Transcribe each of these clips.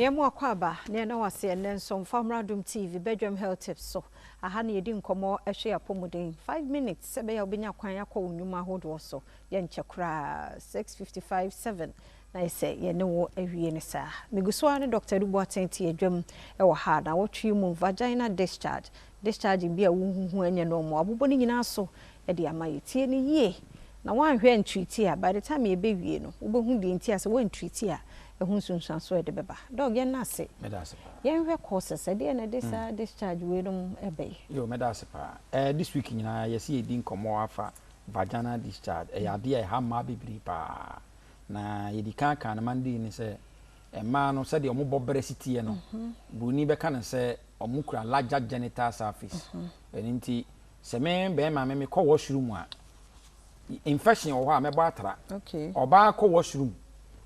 Mmiɛmu akɔ aba na ɛna wase ɛnɛ nso mfa mmra Adom TV Bedwam Health Tips so. Aha na yɛdi nkɔmmɔ ɛhwɛ apɔmuden. 5 minutes sɛ ɛbɛyɛ a wobɛnya kwan akɔ wo nnwuma ahodoɔ so. Yɛnkyɛ koraa, 6:55, 7 na yɛ sɛ yɛne wo awie ne saa. Megu so ara ne Dr. Edu Boateng te adwam ɛwɔ ha na wɔtwe mu vaginal discharge. Discharge bi a wohuhu ɛnyɛ normal. Abobɔ ne nyinaa so ɛde ama yɛ. Tie ne yie na woanhwɛ ntreat a, by the time yɛbɛwie no, wobɛhu deɛ nti a sɛ woantreat a, ɛho nsunsuanso ɛde bɛba. Doc, yɛn ase. Meda ase paa. Yɛnhwɛ causes ɛdeɛ na ɛde saa discharge wei nom ɛbɛ yi. Yo, meda ase paa. This week nyinaa yɛsi yɛdi nkɔmmɔ afa vaginal discharge. Ɛyɛ adeɛ a ɛha mmaa bebree paa. Na yɛdi kan kan no Monday ne sɛ mmaa no, sɛdeɛ ɔmo bɔ brɛ si teɛ no, buroni bɛka no sɛ ɔmo kura larger genital surface. Ɛno nti sɛ me bɛrima me mekɔ washroom a, infection wɔ hɔ a, mɛbɔ atra. Ɔbaa kɔ washroom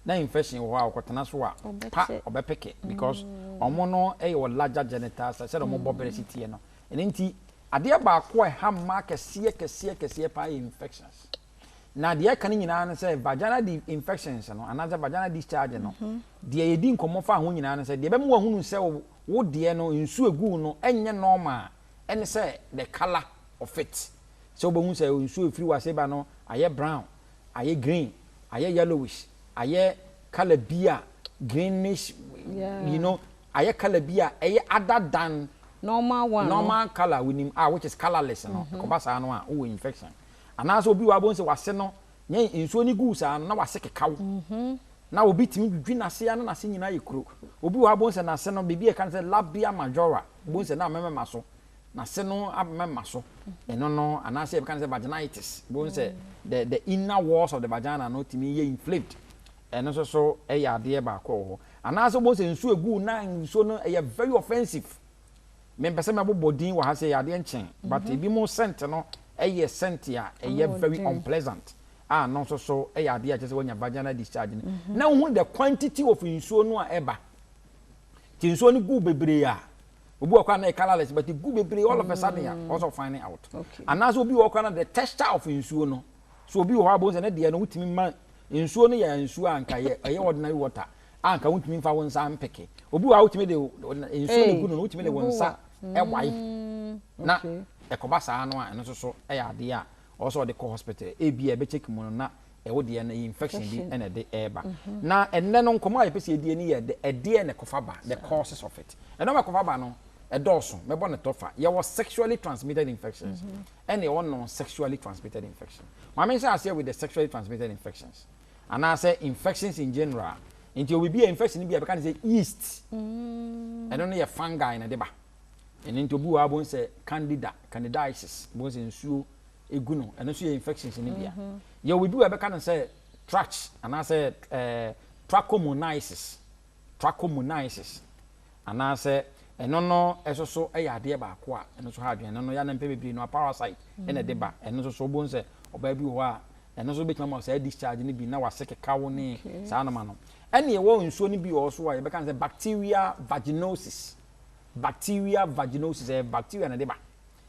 na infection wɔ hɔ a, ɔkɔtena so a, pa ɔbɛpick, because ɔmo no ɛyɛ wɔ larger genital surface sɛdeɛ ɔmo bɔ brɛ si teɛ no. Ɛno nti adeɛ baako a ɛha mmaa kɛseɛ kɛseɛ kɛseɛ paa yɛ infections. Na deɛ ɛka no nyinaa no sɛ vaginal infections no anaasɛ vaginal discharge no, deɛ yɛdi nkɔmmɔ fa ho nyinaa no sɛ deɛ ɛbɛma wahunu sɛ wo deɛ no nsuo egu no ɛnyɛ normal, ɛne sɛ the colour of it, sɛ wobɛhu sɛ nsuo efiri wase ba no ayɛ brown, ayɛ green, ayɛ yellowish, ayɛ colour bi a greenish, ayɛ colour bi a ɛyɛ other than normal one no. Normal colour wonim a, which is colourless no. Ɛkɔba saa no a, wowɔ infection. Anaasɛ obi wɔ abɔn sɛ wase no nyɛ nsuo no gu saa no na wase keka wo, na obi tumi dwidwi n'ase a na n'ase nyinaa yɛ kuro. Obi wɔ abɔn sɛ n'ase no biribi a ɛka no sɛ labia majora, bɔn sɛ na amɛmɛma so, n'ase no amɛma so. Ɛno no anaasɛ yɛbɛka no sɛ vaginitis, bɔn sɛ the inner walls of the vagina no tumi yɛ inflamed. Ɛno nso so ɛyɛ adeɛ baako wɔ hɔ. Anaasɛ bɔn sɛ nsuo egu na nsuo no ɛyɛ very offensive. Mempɛ sɛ mɛbobɔ din wɔ ha sɛ yɛ adeɛ nkyɛn, but ebi mo scent no ɛyɛ scent a ɛyɛ very unpleasant a, no nso so ɛyɛ adeɛ a kyerɛ sɛ wɔnya vaginal discharge no. Na wohu the quantity of nsuo no a ɛba, nti nsuo no gu bebree a, obi wɔ kora na ɛyɛ colourless, but gu bebree all of a sudden a, also find out. Anaasɛ obi wɔ kora na the texture of nsuo no so, obi wɔ hɔ a bɔn sɛ ne deɛ no wotumi ma nsuo no yɛ nsuo a nka yɛ ɛyɛ ordinary water a, nka wontumi nfa wo nsa mpeke. Obi wɔ hɔ a wotumi de nsuo no gu no, wotumi de wo nsa ɛwae na ɛkɔba saa no a, ɛno nso so ɛyɛ adeɛ a ɔwɔ sɛ ɔde kɔ hospital. Ebi a ɛbɛcheck mu no na ɛwɔ deɛ no infection bi ɛna ɛde ɛɛba. Na ɛnnɛ no, nkɔmɔ a yɛpɛ sɛ yɛdi ani yɛ de ɛdeɛ na ɛkɔfa ba, the causes of it. Ɛnɔma ɛkɔfa ba no ɛdɔɔso, mɛbɔ ne tɔfa. Yɛwɔ sexually transmitted infections ɛna yɛwɔ non sexually transmitted infection. Maame nhyɛ aseɛ with the sexually transmitted infections anaasɛ infections in general. Nti obi bi a infection bi a bɛka ne sɛ yeast, ɛno no yɛ fungi na ɛde ba. Ɛno nti obi wɔ hɔ a bɔn sɛ candida, candidiasis, bɔn sɛ nsuo egu no, ɛno nso yɛ infections no bia. Yɛ obi bi wɔ bɛka no sɛ trach anaasɛ trichomoniasis, trichomoniasis anaasɛ ɛno no ɛso so ɛyɛ adeɛ baako a ɛno nso ha adwene. Ɛno no yɛn mpɛ bebree no a parasite ɛna ɛde ba. Ɛno nso so bɔn sɛ ɔbaa bi wɔ hɔ a, ɛno nso bɛtumi ama saa discharge no bi na wase keka wo ne saa noma no. Ɛna ɛwɔ nsuo no bi wɔ hɔ so a yɛbɛka no sɛ bacteria vaginosis. Bacteria vaginosis ɛyɛ bacteria na ɛde ba.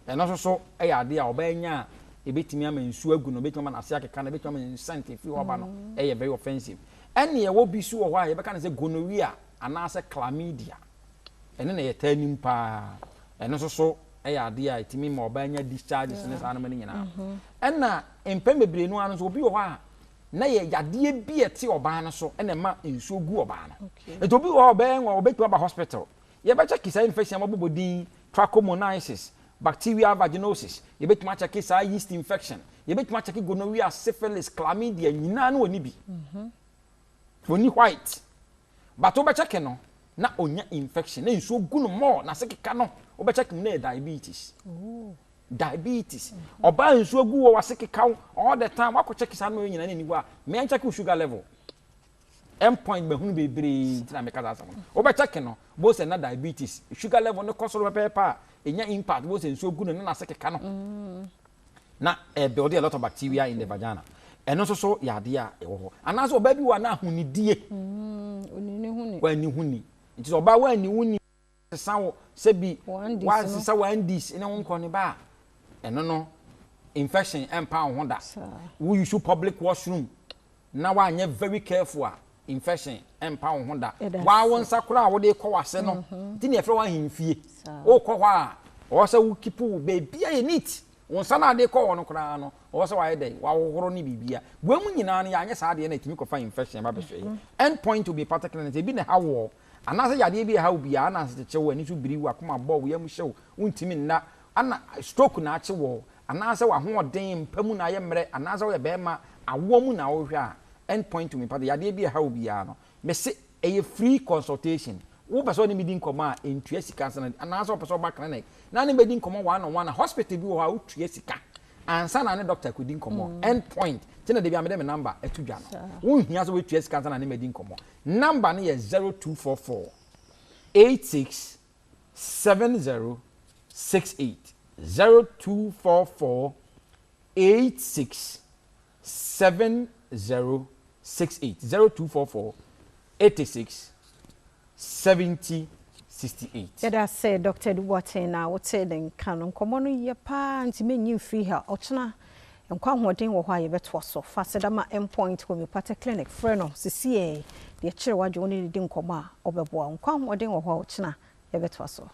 Ɛno nso so ɛyɛ adeɛ a ɔbaa nya a, ebɛtumi ama nsuo agu no, ebɛtumi ama n'ase akeka no, ebɛtumi ama scent efiri hɔ aba no ɛyɛ very offensive. Ɛna ɛwɔ bi so wɔ hɔ a yɛbɛka no sɛ gonorrhea anaasɛ chlamydia. Ɛno na yɛtaa nim paa. Ɛno nso so ɛyɛ adeɛ a ɛtumi ma ɔbaa nya discharges ne saa nneɛma no nyinaa. Ɛna mpɛn bebree no ara nso, obi wɔ hɔ a na yɛ yadeɛ bi a ɛte ɔbaa no so ɛna ɛma nsuo gu ɔbaa no. Nti obi wɔ hɔ a ɔbɛyɛ nwa, ɔbɛtumi aba hospital, yɛbɛcheck saa infection a wɔbobɔ din, trichomoniasis, bacterial vaginosis, yɛbɛtumi acheck saa yeast infection, yɛbɛtumi acheck gonorrhea, syphilis, chlamydia nyinaa no, wɔni bi, wɔni white, but wobɛcheck no na onya infection na nsuo gu no more na se keka no, wobɛcheck mu na yɛ diabetes. Diabetes, ɔbaa nsuo gu wɔ wase keka wo all the time, wakɔ check saa no nyinaa ne ni hɔ a, mmea ncheck wo sugar level. Endpoint bɛhunu bebree nti na meka saa asɛm no. Wobɛcheck no bo sɛ na diabetes, sugar level no kɔ soro pɛpɛɛpɛ a, ɛnya impact bo sɛ nsuo gu no na n'ase keka no na ɛbuild a lot of bacteria in the vagina. Ɛno nso so yɛ adeɛ a ɛwɔ hɔ. Anaasɛ ɔbaa bi wɔ a na ahonidie Oni wanni ho ni. Nti sɛ ɔbaa wanni ho ni sesa wo sɛbi wansesa wandis ne wo nkɔ ne ba a, ɛno no infection ɛmpa wo ho da. Wo use public washroom na wanyɛ very careful a. Infection mpa wo ho da. Waa wo nsa koraa a wode kɔ w'ase no, nti na yɛfrɛ wo ahemfie. Wokɔ hɔ a, ɔwɔ sɛ wo keep wo baabi a yɛ neat. Wo nsa no a wode kɔ hɔ no koraa no, ɔwɔ sɛ wayɛ dɛn? Wahohoro ne biribia. Wei mu nyinaa no, yɛanyɛ saa adeɛ no a, ɛtumi kɔfa infection ba bɛhwɛ yɛ. End Point Homeopathic Clinic, ebi na ɛha woɔ, anaasɛ yadeɛ bi a ɛha wo biara, ana asekyekye wo, ani so biri wo, akoma bɔ wo, yam hye wo, wontumi nna, ana stroke na akye woɔ, anaasɛ w'ahoɔden mpa mu na ayɛ mmerɛ, anaasɛ woyɛ barima, awoɔ mu na wohwɛ a, End Point Homeopathy, yadeɛ bi a ɛha wo biara no, mese ɛyɛ free consultation. Wopɛ sɛ ɔne me di nkɔmmɔ a, ntua sika ansa na, anaasɛ wopɛ sɛ ɔba clinic na ne bɛdi nkɔmmɔ one on one a, hospital bi wɔ hɔ a wotua sika ansa na ne doctor akɔdi nkɔmmɔ. End Point, nti na da bi a mede me number ato dwa no. Wonhia sɛ wotua sika ansa na ne madi nkɔmmɔ. Number no yɛ 0244 86 70 68. 0244 86 70 68. 0244 86 70 68. Yɛda ase Dr. Adu Boateng na wotee ne nka no. Nkɔmmɔ no yɛ paa nti menyi mfiri ha. Ɔkyena nkwa ahoɔden wɔ hɔ a yɛbɛtoa so. Fa aseda ma Endpoint Homeopathic Clinic. Frɛ no sesiei deɛ kyerɛ w'adwene wo ne no di nkɔmmɔ a ɔbɛboa wo. Nkwa ahoɔden wɔ hɔ a ɔkyena yɛbɛtoa so.